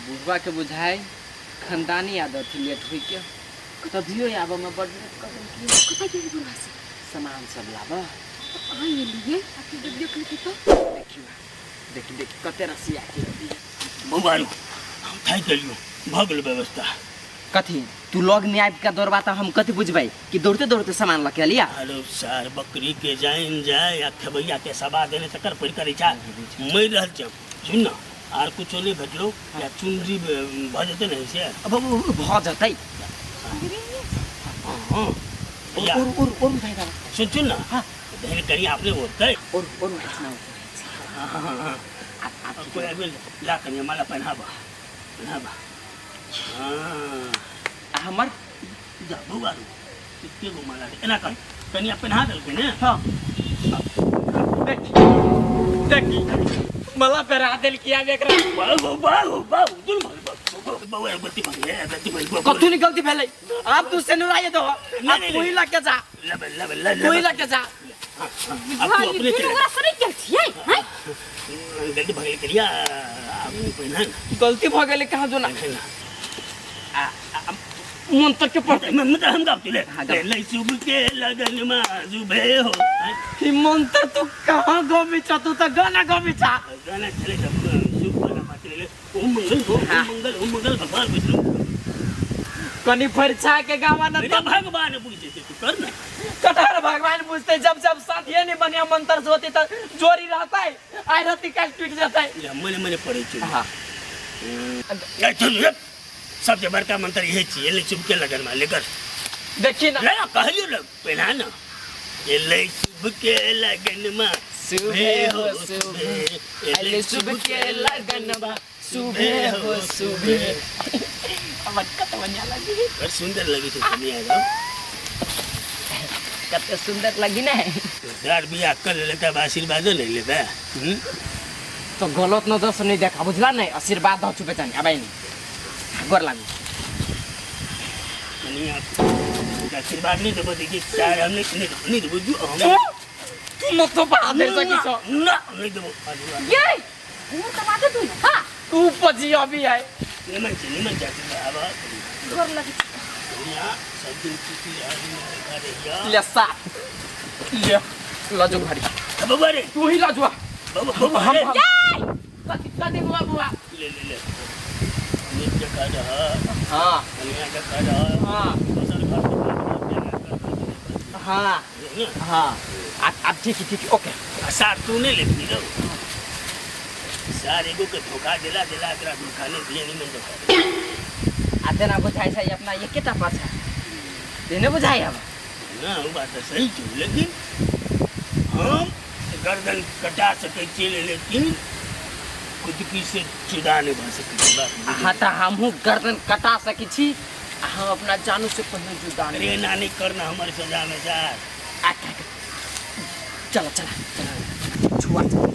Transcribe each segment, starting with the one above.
बुढ़वा के बुझाए खानदानी आदत थी लेट हुई के तभियो आबऽ में बड लेट कर देलकै। कतऽ गेली बुढ़वा से? सामान सब लाबऽ। अहाँ एलियै आ कि जब देखलकै तऽ देखियो देखी देखी कते रसिया के बौआ रू, हम थाकि गेलियौ भऽ गेल व्यवस्था। कथी तू लग में आबि के दौड़बा तऽ हम कथी बुझबै कि दौड़ते दौड़ते सामान लऽ के अलिया। अरे सार बकरी के जाइन जाय आ खेबैया के सवा देने तकर पड़ करै छा मरि रहल छै। सुन ना आर कुछो नहीं भेटलो या चुनरी भऽ जेतै ने से। अब भऽ जेतै। हाँ और और और और उठाइ दाबा। सुन सुन ना। हाँ। धन कनी अपने होतै। और और उठाइ ना। हाँ हाँ हाँ आप कोई आबि ला कनी माला पहनाबा पहनाबा। हाँ आ हमर जा बौआ रू एते गो माला रे एना कर कनिया पहना देलकै ने। हाँ देखी देखी माला पहना देलकी आब एकरा। बाबू बाबू बाबू दुनू भाग बाबू बौआ गलती भऽ गेलै गलती भऽ गेलै। कथू नहीं गलती भेलै आब तू सेनुराइए दहो। नहीं, आब नहीं, तू ही नहीं। लग के जा। लबे लबे लबे तू ही लग के जा। अब तू अपने दुनू चले। गोरा सड़ि गेल छियै हैं? गलती भऽ गेलै कनिया आब तू पहिना ने। गलती भऽ गेलै कहाँ जो ना। पहिना। आ आ मंत्र के पढ़ते मतलब हम गाबती ले। हाँ, गाओ। ले शुभ के लगन मा जुबे हो। ई मंत्र तू कहाँ गबी छ? तू तो गाना गबी छ। गाना चले तब शुभ वाला बात ले। ओम मंगल हो, ओम हाँ। मंगल, ओम मंगल भगवान विष्णु। कनी फरिछा के गावा ना मेरा तब भगवान पूछे तू कर ना। कटहर भगवान पूछते जब जब साथिये नहीं बढ़िया मंत्र से होती तो जोरी रहता है आय रहती काल टूट जाता है। ले, मने मने पढ़े छी। हाँ। ए, चल, ए, सबसे बड़का मंत्र यही छी ले चुप के लगन में लेकर। देखी ना। ले कहलियो ले पहना ना। ये ले शुभ के लगन में सुबह हो सुबह, अले शुभ के लगन में सुबह हो सुबह। अब कत बढ़िया लगी। बड़ सुंदर लगी छै कनिया रो। कते सुंदर लगी ना। यार बियाह कर लेले तब आशीर्वाद नहीं लेबे। तो गलत नजर से नहीं देखा बुझला नहीं आशीर्वाद दो चुपे जानी अब नहीं गोर लागी। कनिया आशीर्वाद नहीं देबो देखी चार हम नहीं नहीं नहीं देबो जो हम तू मत तो बाहर दे सकी छो। ना नहीं देबो आशीर्वाद। ये वो तो बात तू हां तू पजी अभी है। निमन छै निमन छै आशीर्वाद आब। गोर लगी। कनिया सब दिन खुशी आदमी देखा रहिया। ले सा ले लजो घड़ी। अब बाबा रे। तू ही लजुआ। बाबा बाबा हम रे। हम कथी कथी बुआ बुआ। ले ले ले नीक जकाँ रह। हाँ। कनिया जकाँ रह। हाँ। दोसर घर के बात बात हाँ। ना? हाँ। अब ठीक है, ठीक है, ओके। आ सार तू नहीं लेती रहो। सार एगो के धोखा देला देला एकरा धोखा नहीं दिए नहीं मन धोखा दे। आ तेना बुझाइ छै अपना एकेटा पाछा। तेने बुझाइ अब। ना, वो बात तो सही छै, लेकिन हम गर्दन कटा सकै छियै लेकिन खुदकी से जुदा नहीं भऽ सकै छी, बात बुझलियै? हाँ तऽ हमहूँ गर्दन कटा सकै छी आ हम अपना जानू से कहियो जुदा नहीं। अरे नानी करना हमारे सजा में जा। आ, आ, आ। चलो, चलो, चलो। छुआ, चलो।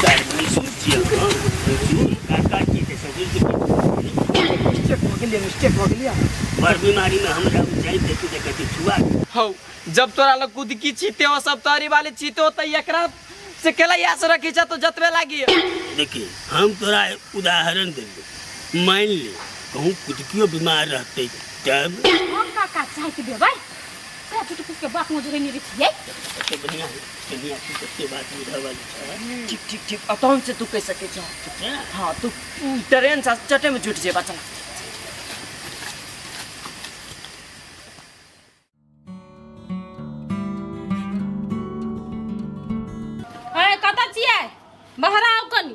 चार भैंसुर छियै हम, भैंसुर, काका छियै तऽ ससुर के की? मिस्टेक हो गेलियै, मिस्टेक हो गेलियै। बड़ बीमारी में हमरा जाइत देखी तऽ कहै छै छुआ। हौ, जब तोरा लग कुदकी छीते हो, सब तोरी वाले छीते हो, तऽ एकरा से केला यास रखी छ तो जतबे लागी। देखी, हम तोरा उदाहरण देलियो। मान ले, कहूँ कुदकियो बीमार रहतै तब? हम काका चाय के देबै? तोरा झूठ फूस के बाप मुझे नहीं रखिए। कते बढ़िया है, कनिया तू कते बात बुझा वाली छ। ठीक, ठीक, ठीक। अब तहन से तू कह सकै छ। ठीक छै? हाँ, तू ट्रेन से चटे में जुट जेबा, चला। ए, कतऽ छियै? बाहर आउ कनी।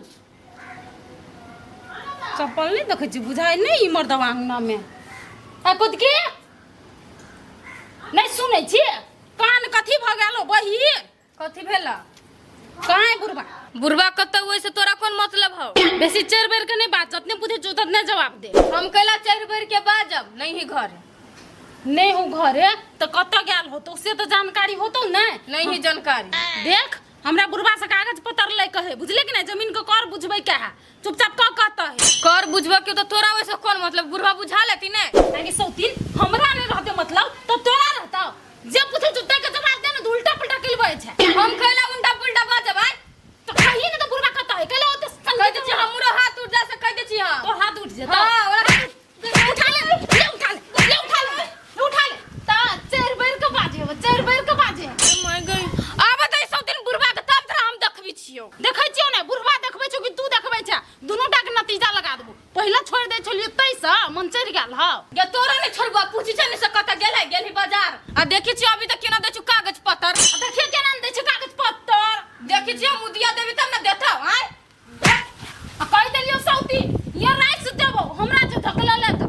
चप्पल नहि देखै छी, बुझाइ नहि ई मर्दवा अंगना में। ए, कुदकी? नहि सुनै छी? कान कथी भऽ गेल हौ, बहिर? कथी भेल? कहाँ है बुढ़बा? बुढ़बा कतऽ ओहि से तोरा कोन मतलब हौ? बेसी चढ़ बेर के नहीं बात, जतने पूछे छौ ततने जवाब दे। हम कैला चढ़ बेर के बाजब? नहीं ही घर। नहीं हो घरे तो कतऽ गेल होतौ से तो जानकारी होतौ ने? नहीं ही जानकारी। देख हमरा बुढ़बा से कागज पत्र लै के है, बुझले कि नहीं? जमीन के कर बुझबै के है, चुपचाप कह कहता है। कर बुझबै के तो तोरा ओइसे कोन मतलब? बुढ़बा बुझा लेती ने? ताकि सौतीन हमरा नहीं रहते मतलब तो तोरा रहता। जे पूछे चुपचाप के जवाब दे ने, उल्टा पुल्टा केलबै छै। हम कैला उल्टा पुल्टा बाजबै? तो कही ने तो बुढ़बा कहता है, कैला ओते कह दै छी हमरो हाथ उठ जा से कह दै छी हम। तो हाथ गेल हौ। गे तोरा नहीं छोड़बा, पूछी छै नहीं से कत गेलै, गेलही बाजार। आ देखी छी अभी तक केना दै छु कागज पत्तर। आ देखिए केना ने दै छै कागज पत्तर। देखी छी हम उदिया देबी तब ने देतौ। आय आ कहि देलियौ सौती ये राइस देबो हमरा जे धकला ले तो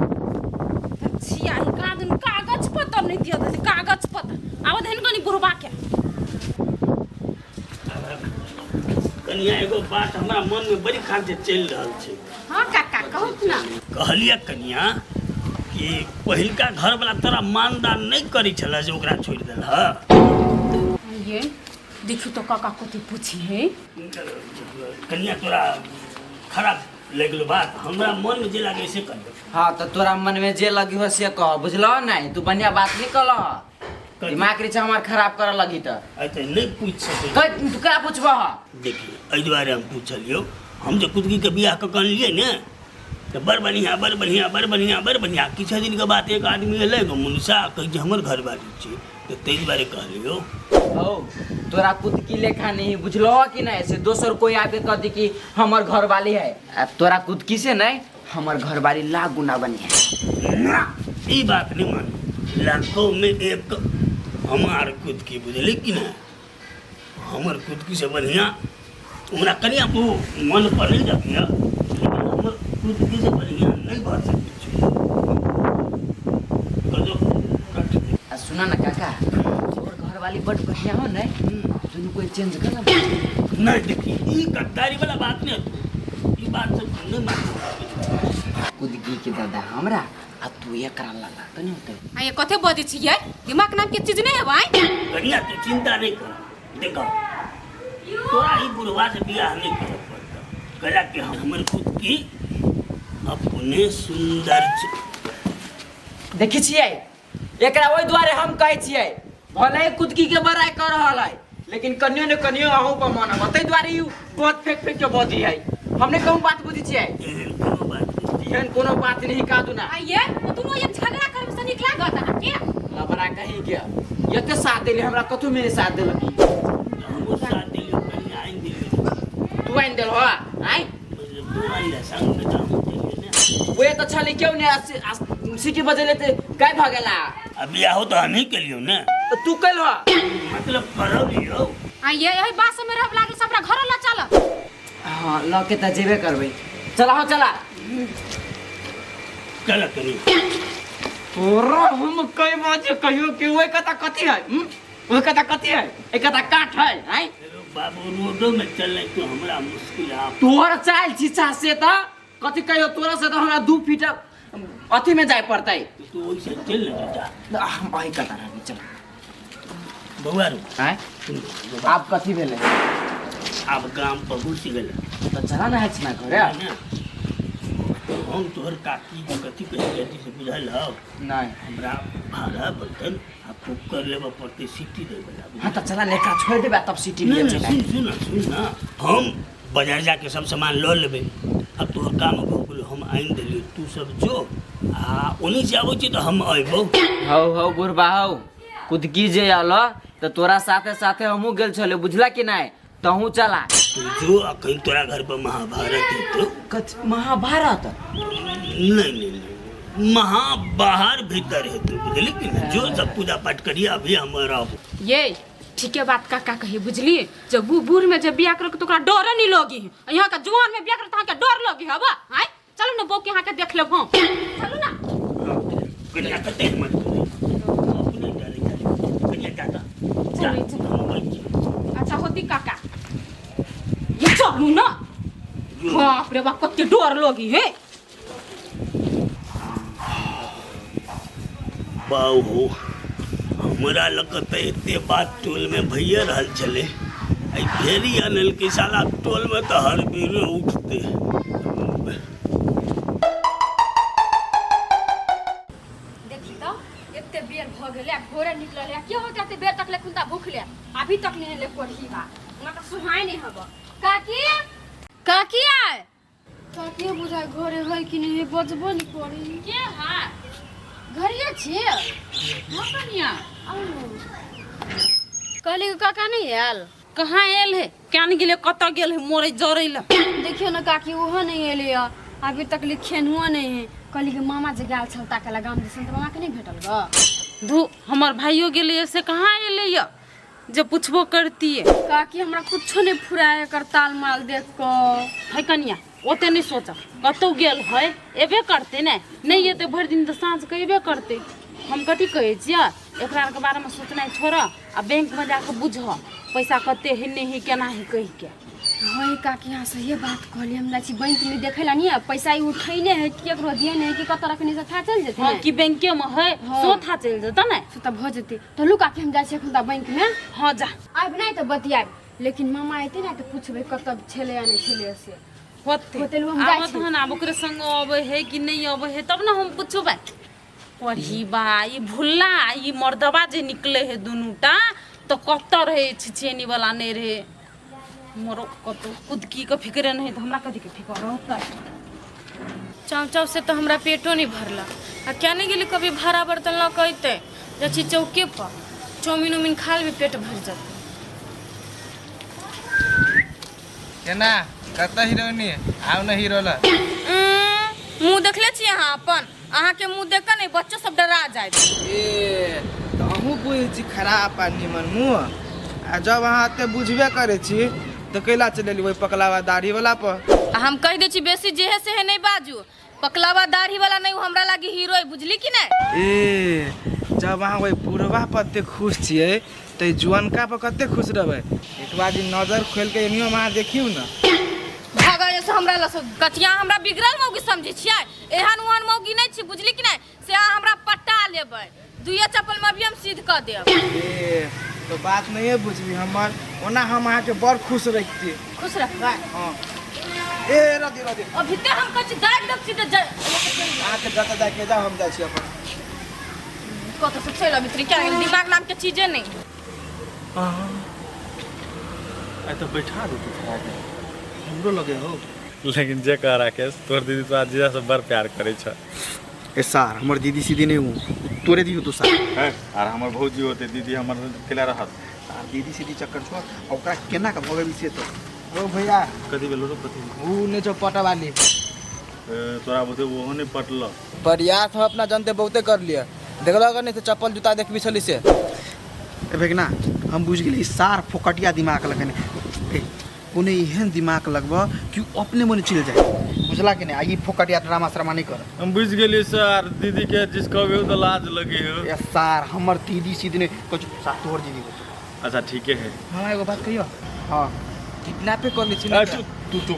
छिया ही कादन कागज पत्तर नहीं दिया दे कागज पत्तर आब धन कनी बुढ़बा के। कनिया एगो बात हमरा मन में बड़ी खान से चलि रहल छै। हां काका कहू ना। कहलिए कनिया कि पहिलका घर वाला तोरा मानदान नहीं करै छला जे ओकरा छोड़ि देलह। ये देखियो तो काका कथी पूछी है। कनिया तोरा खराब लगलो बात, हमरा मन में जे लागे से कर। हाँ तो तोरा मन में जे लगी हो से कह, बुझलो नहीं? तू बढ़िया बात नहीं कहलह, दिमाग रे हमार खराब करे लगी त। ऐ त नहीं पूछ सकै। कह तू का पूछबह? देखिए एहि दुआरे हम पूछलियो, हम जे कुदकी के बियाह क कहलिए ने त बड़ बढ़िया बड़ बढ़िया बड़ बढ़िया बड़ बढ़िया। किछु दिन के बाद एक आदमी एलै एगो मुनसा कहै जे हमर घर बारी छै, त ताहि दुआरे कहलियो। हौ तोरा कुदकी लेखा नहीं, बुझलो कि नहीं? से दोसर कोई आके कह दी कि हमर घर वाली है, आ तोरा कुदकी से नहीं हमर घर वाली लाख गुना बढ़िया है। ना ई बात नहीं मानू, लाखों में एक हमार कुदकी, बुझली कि नहीं? हमर कुदकी से बढ़िया हमरा कनिया तू मन पर नहीं रखिया, लेकिन हमर कुदकी से बढ़िया नहीं भऽ सकै छै। आ सुना ना काका, तोर घर वाली बड़ बढ़िया हो नहीं? दुनू कोई चेंज कर ना। नहीं देखी ई गद्दारी वाला बात नहीं, तू ई बात सब नहीं मानू। कुदकी के दादा हमरा आ तू एकरा लगा त नहीं होते। आ ये कथे बजै छियै? दिमाग नाम के चीज नहीं है भाई। कनिया तू चिंता नहीं कर, देखो तोरा ही बुढ़वा से बियाह नहीं करे पड़ता, कहला कि हमर कुदकी अपने सुंदर छै। देखै छियै एकरा ओहि दुआरे हम कहै छियै भले कुदकी के बड़ाई कर रहल है, लेकिन कनियो ने कनियो अहूँ पर मन है, ताहि दुआरे ई बहुत फेंक फेंक के बजी है। हमने कहूँ बात बुझै छियै? एहन कोनो बात नहीं, एहन कोनो बात नहीं कादू ना। आ ये दुनू ये झगड़ा करब से नीक लागत अहाँ के? लबड़ा कहीं के एते साथ देले हमरा, कथू मेरे साथ देलक? हमहूँ साथ देलियो कनिया आनि देलियो। तू आनि देलहो? आइ मतलब तू आनि दे संग में त हमहूँ देलियो ने। वे तो छली क्यों ने सीटी बजेले ते गायब भ गेला। आ बियाहो तो हमही केलियो ने। तो तू कैलहो? मतलब करबियो। आ ये यही बात में रहब लागल सबरा घर ल चल। हां ल के त जेबे करबै, चला हो चला चल कनी। तोरा हम कई बाजे कहियो कि ओइ कता कथी है? ओइ कता कथी है? ए कता काठ है? आइ बाबू रोडो में चलने तो हमरा मुश्किल आ। तोहर चाल छिछा से त कथी कहियो, तोरा से त हमरा 2 फीट अथी में जाय पड़तै। तू ओइसे चल ने जा। हम अही कता रहबी चल। बौआ रो आइ आब कथी भेलै? आब गाम पर घुसि गेलै त चला ना है ना घरे। हम तोहर काकी के कथी कहै जाइ से बुझल हौ? नहीं हमरा भाड़ा बर्तन आ कुकर लेबऽ पड़तै सीटी दै बला। हां त चला ने एकरा छोड़ि देबै तब सीटी लिए चला। सुन सुन सुन ना, हम बाजार जाके सब सामान लऽ लेबै, अब तोहर काम भऽ गेलो, हम आनि देलियौ, तू सब जो आ ओनी से आबै छी तऽ हम अयबौ। हौ हौ बुढ़बा हौ, कुदकी जे आल त तोरा साथे साथे हमहूँ गेल छलियौ, बुझला कि नहीं? तहूँ चला। तू जो आ कहीं तोरा घर पर महाभारत हेतौ। कथी महाभारत? नहीं नहीं नहीं, महा बाहर भीतर हेतौ, बुझली कि नहीं? जो सब पूजा पाठ करिए अभी हम रहबो। ये ठीके बात काका कही, बुझलिए? जब बूढ़ में जब बियाह करके तो ओकरा डर नहीं लगी है, यहाँ का जुआन में बियाह करके तो डर लगी है। आय चलू ना बो के यहाँ के देख लेब हम, चलू ना। कनिया कते हिम्मत करी, अपने डरे जाय कनिया जाता। चलू। अच्छा होती काका, ये चलू ना। बाप रे बाप कते डर लगी है। बाऊ हो हमरा लग त एते बात टोल में भइए रहल छलै, एहि फेरी अनल के साला टोल में त हर बेर उठते। देखी त एते बेर भ गेलै, आ भोरे निकलल है, के होते एते बेर तक ले खुलता भूखले, अभी तक नहीं ले कोढ़ी बा, हमरा त सुहाय नहीं हब। काकी काकी आय काकी बुझाय घरे है कि नहीं, बजबो नहीं करी। के है घरिये छियै? हां कनिया कहली काका नहीं आयल? कहाँ आयल है? केन गेलै, कतऽ गेल है मोरे जरै ल? देखियो ना काकी ओहो नहीं एलै। अभी तक ले खेनुओ नहीं है। कहली कि मामा जे गेल छल ताके ला गाम दिसन, तऽ मामा के नहीं भेटल ग। धू, हमर भाइयो गेलै से कहाँ एलै यऽ जे पुछबो करतियै। काकी हमरा कुछो नहीं फुराए एकर ताल माल देख कऽ। है कनिया, ओते नहीं सोच, कतौ गेल है एबे करते ने, नहीं एते भरि दिन तऽ साँझ के एबे करते। हम कथी कहै छियै, एकरा आरके बारेमे सोचनाइ छोड़ आ बैंकमे जाकऽ बुझ पैसा कते है नहीं है केना है कहि के। हाँ काकी, यहाँ सही बात कहली। हम जाइ छी बैंक में देखे ला नहीं, पैसा ई उठैने है कि केकरो दिए नहीं कि कतऽ रखने से था चल जेतै। हाँ कि बैंके में है। हाँ। सो था चलि जेतै ने। से तऽ भऽ जेतै। तऽ लू काकी, हम जाइ छी एखन तऽ बैंक में। हाँ जा। आबि नहि तऽ बतियाब, लेकिन मामा एतै ने तऽ पुछबै कतऽ छलै या नहि छलै से। होते होते लू, हम जाइ आबऽ छी। तहन आब ओकरे संग अबै है कि नहीं अबै है तब ने हम पुछबै। पढ़ी बा ई भुल्ला ई मर्दबा जे निकले है दुनूटा तऽ कतऽ रहै छिछेनी वाला नहीं रहे मोरो कतौ कुदकी के फिक्रे नहीं तऽ हमरा कथी के फिकर रहतै। चाव चाव से तो हमरा पेटो नहीं भरला आ क्या नहीं गेली कभी भाड़ा बर्तन लऽ के अयतै। जाइ छी चौके पर चाउमिन उमिन खा लेबै, पेट भरि जेतै। केना कतऽ हीरोइनी आउ ने हीरो लग। मुँह देखले छी अहाँ अपन? अहाँके मुँह देख कऽ ने बच्चो सब डरा जायत। ए तऽ अहूँ बुझै छी खराब आ निमन मुँह, आ जब अहाँ एते बुझबे करै छी तऽ कैला चलि एली ओहि पकलावा दाढ़ी वाला पर? आ हम कहि दै छी बेसी जेहे सेहे नहि बाजू, पकलावा दाढ़ी वाला नहीं, हमरा लागी हीरो है, बुझली कि नहीं? ए जब अहाँ ओहि बुढ़वा पर एते खुश छियै तऽ जुअनका पर कते खुश रहबै? एक बार नजर खोलि के एनियो अहाँ देखियौ ने। भागा से हमरा लग कथिया, हमरा बिगड़ल मौगी समझै छियै? एहन ओहन मौगी नहीं छी, बुझली कि नहीं? से अहाँ हमरा पटा लेबै, दुइये चप्पल में भी हम सीध कऽ देब। ए तो बात नहीं है बुझली हमर, ओना हम अहाँके बड़ खुश रखती। खुश रखबै? हाँ। ए रदी रदी अभी ते हम कहै छी दाबि देब सीधे अहाँके जतऽ जाइके जाउ, हम जाइ छी अपन। कतऽ से चलि अबैत रही, क्या दिमाग नाम के चीजे नहीं। आइ तऽ बैठा देतै छौड़ा के। हमरो लगे हो। लेकिन जे कह राकेश, तोहर दीदी तोरा जीजा से बड़ प्यार करै छ। ए सार, हमर दीदी सीधी नहीं हूँ, तोरे दी तू सार। है आर हमर भौजी होते दीदी हमर केला रहत। सार दीदी सीधी चक्कर छोड़, आ ओकरा केना के भगेबी से तो। ओ भैया कथी भेलो रे? कथी ऊ नहीं छौ पटवाली। ए, तोरा बुझे ओहो नहीं पटल। प्रयास हम अपना जानते बहुते कर लिए, देखल अगर नहीं तो चप्पल जूता देखबी छली से। ए भेगना, हम बुझ गेली सार फोकटिया दिमाग लगने। ए कोनो एहन दिमाग लगब कि उ अपने मने चलि जाए, बुझला कि नहीं? आ ई फोकटिया ड्रामा श्रामा नहीं कर। हम बुझ गेली सर, दीदी के जिस कहबे तो लाज लगे हो। ए सार हमर दीदी सीधी नहीं कुछ सार तोहर दीदी हो। अच्छा ठीक है। हाँ एगो बात कहियो। हाँ किडनैप कर ली छी। तू तू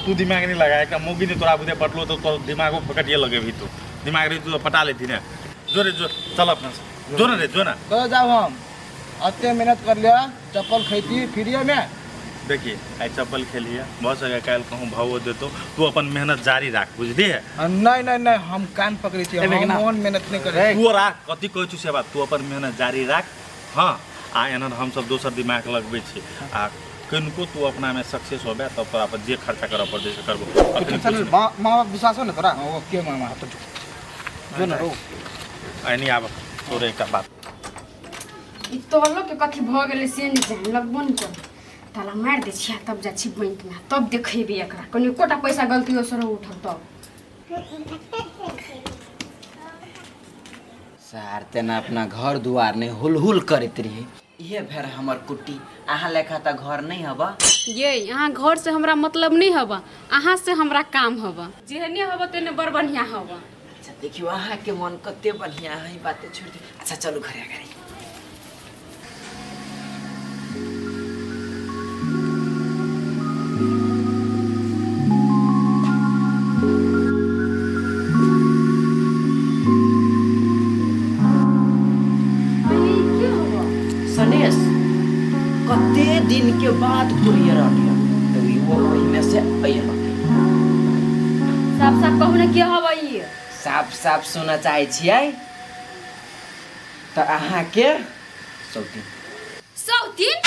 तू दिमाग नहीं लगा, एक मौगी ने तोरा बुझे पटलो तो तोर दिमागो फकटिया लगे भी, तू दिमाग रे तू पटा लेती ने। जो रे जो चल अपना से जो ना रे जो ना। कह जाओ, हम अते मेहनत कर लिया, चप्पल खैती फ्रीए में। देखिए आई चप्पल खेलिए बहुत सके काल्हि कहूँ भावो देतो, तू अपन मेहनत जारी राख, बुझली है? नहीं नहीं नहीं, हम कान पकड़े छी, हम ओहन मेहनत नहीं करे। तू राख कथी कहै छु से बात, तू अपन मेहनत जारी राख। हाँ आ एहन हम सब दोसर दिमाग लगबै छी, आ कनिको तू अपना में सक्सेस होबे तब तोरा पर जे खर्चा करऽ पड़तै से करबो। माँ बाप विश्वास हो ने तोरा? ओके मामा। तो जो ना रो एनी आब तोरे एकटा बात। ई तोलो के कथी भऽ गेलै से नहि जानि, लगबो नहि कर। ताला मारि दै छियै तब जाइ छी बैंक में, तब देखेबै एकरा कनि एकोटा पैसा गलतियो से उठल तब। सार तेना अपना घर दुआर नहीं हुल हुल करैत रही, इहे भेर हमर कुट्टी, अहाँ लेखा तऽ घर नहीं हबा। ये अहाँ घर से हमरा मतलब नहीं हबा, अहाँ से हमरा काम हबा। जेहने हबा तेने बड़ बढ़िया हबा। अच्छा देखियो अहाँ के मन कते बढ़िया है, बातें छोड़ दी। अच्छा चलू घरे घरे। सनेश कते दिन के बाद कुरियर आलिया तो वो ओही में से अयलक। साफ साफ कहू ने के हबा ई? साफ साफ सुनऽ चाहै छियै तऽ अहाँ के सौतीन। सौतीन?